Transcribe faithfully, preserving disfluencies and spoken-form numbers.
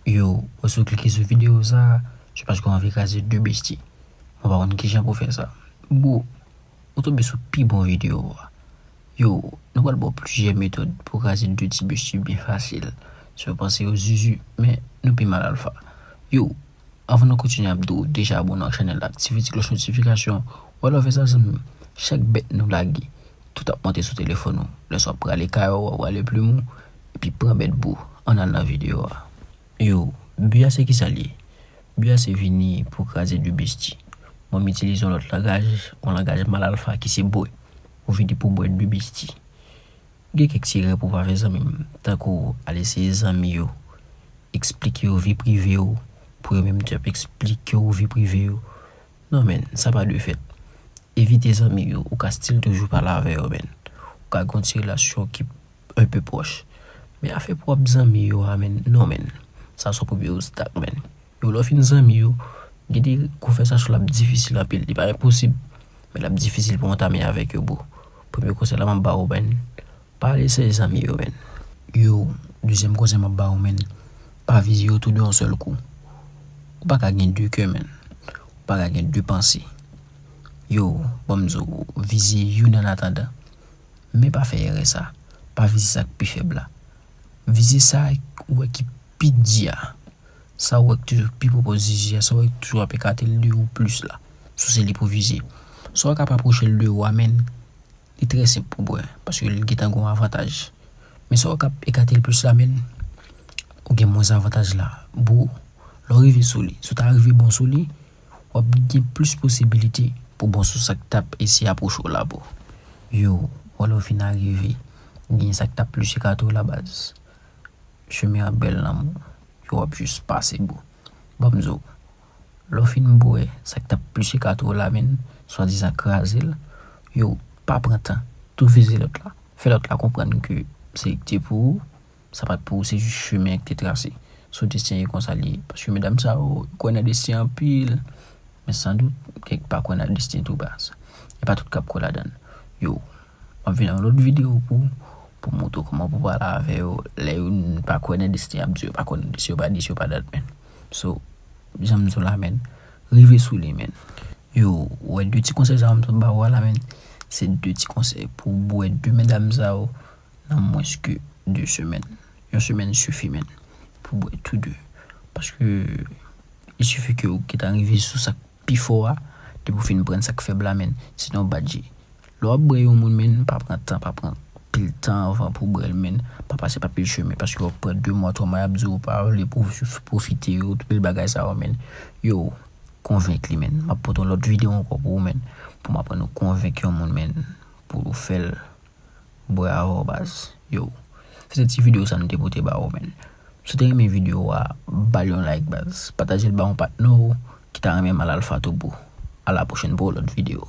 Yo, ou si w klike sou videyo sa, se paske w anvi kraze de besti. Mwen pa konn kijan pou w fè sa. Bro, ou tonbe sou pi bon videyo a. Yo, nou pral ba w plizyè metòd pou w kraze de ti besti byen fasil. Si w panse yo zuzu, men nou pi mal alfa. Yo, anvan nou kontinye, ap di w deja abòne ak chanèl la, aktive ti klòch notifikasyon. Ou wè lè w fè sa, zanmi m, chak bèt nou lage, tout ap monte sou telefòn ou. Lè sa w ap prale kay ou, w ap prale plim ou, epi pran bèt bro. Ann al nan videyo a. Yo, bi a se kisa l ye? Bi a se vini pou kraze de besti. Mwen m itilize yon lòt langaj, yon langaj mal alfa ki se bwè. Ou vini pou bwè de besti. Gen kèk ti erè pou w pa fè, zanmi m, tankou al eseye zanmi yo, eksplike yo vi prive w, pou yo menm tou ap eksplike w vi prive yo. Non men, sa pa dwe fèt. Evite zanmi yo, ou ka still toujou pale avè yo, men. Ou ka gen yon ti relasyon ki un peu pwòch. Men afè pwòp zanmi yo a, men, non, men. Sa se yon premye obstak, men. Yo, lè w fin zanmi yo, gen de konvèsasyon l ap difisil anpil. Li pa enposib, men l ap difisil pou w antame avèk yo, bro. Premye konsèy la m ap ba w, men, pa al eseye zanmi yo, men. Yo, dezyèm konsèy m ap ba w, men, pa vize yo tou de yon sèl kou. Ou pa ka gen de kè, men. Ou pa ka gen de panse. Yo, ban m di w, vize youn an atandan. Men pa fè erè sa. Pa vize sa k pi fèb la. Vize sa ou wè ki pi di a. Sa ou wè ki toujou pi pwopòz zizi a, sa ou wè ki toujou ap ekate l de ou plis la. Si w se li pou vize. Sa w wè k ap apwoche l de ou a, men, li trè senp pou bwè, paske li gentan gen yon avantaj. Men sa w wè k ap ekate l plis la, men, ou gen mwens avantaj la. Bro, lè w rive sou li, si w ta rive bon sou li, w ap gen plis posibilite pou bon sou sa k t ap eseye apwoche w la, bro. Yo, wè lè w fin arive, gen sa k t ap plis ekate w la, baz. Chemen an bèl, lanmou. Yo, w ap jis pase, bro. Ban m di w, lè w fin bwè sa k t ap plis ekate w la, men, swadizan kraze l, yo, pa pran tan. Tou vize lòt la. Fè lòt la konprann ke se li ki te pou ou, sa pa t pou ou, se jis chemen an ki te trase. Si w desten ye konsa li ye. Paske medam sa yo, yo kwè nan desten anpil. Men sandout, kèk pa kwè nan desten tou baz. E pa tout k ap kwè ladan l. Yo, m ap vin nan yon lòt videyo pou, pou montre w kòman pou pale avè yo. Lè yo n-, pa kwè nan desten, y ap di yo pa kwè nan desten, yo pa di, yo pa dat, men. So, jan m di w la, men, rive sou li, men. Yo, ou wè de ti konsèy sa yo m t ap ba ou a la, men, se de ti konsèy pou w bwè de medam sa yo nan mwens ke de semèn. Yon semèn sifi, men, pou w bwè tou de. Paske, il sifi ke ou gentan rive sou sa k pi fò a, depi w fin pran sa k fèb la, men, se nan yon badji. Lè w ap bwè yon moun, men, pa pran tan, pa pran pil tan anvan pou w bwè l, men, pa pase pa pil chemen, paske w ap pran de mwa, twa mwa, y ap di w pa vle pwofi-, pwofite yo, tout pil bagay sa yo, men. Yo, konvenk li, men. M ap pote yon lòt videyo ankò pou ou, men, pou m aprann ou konvenk yon moun, men, pou w fè l bwè avè w, baz. Yo, se te ti videyo sa m te pote ba ou, men. Si w te renmen videyo a, ba l yon like, baz. Pataje l ba yon patnè w ki ta renmen mal alfa tou, bro. A la pwochèn pou yon lòt videyo.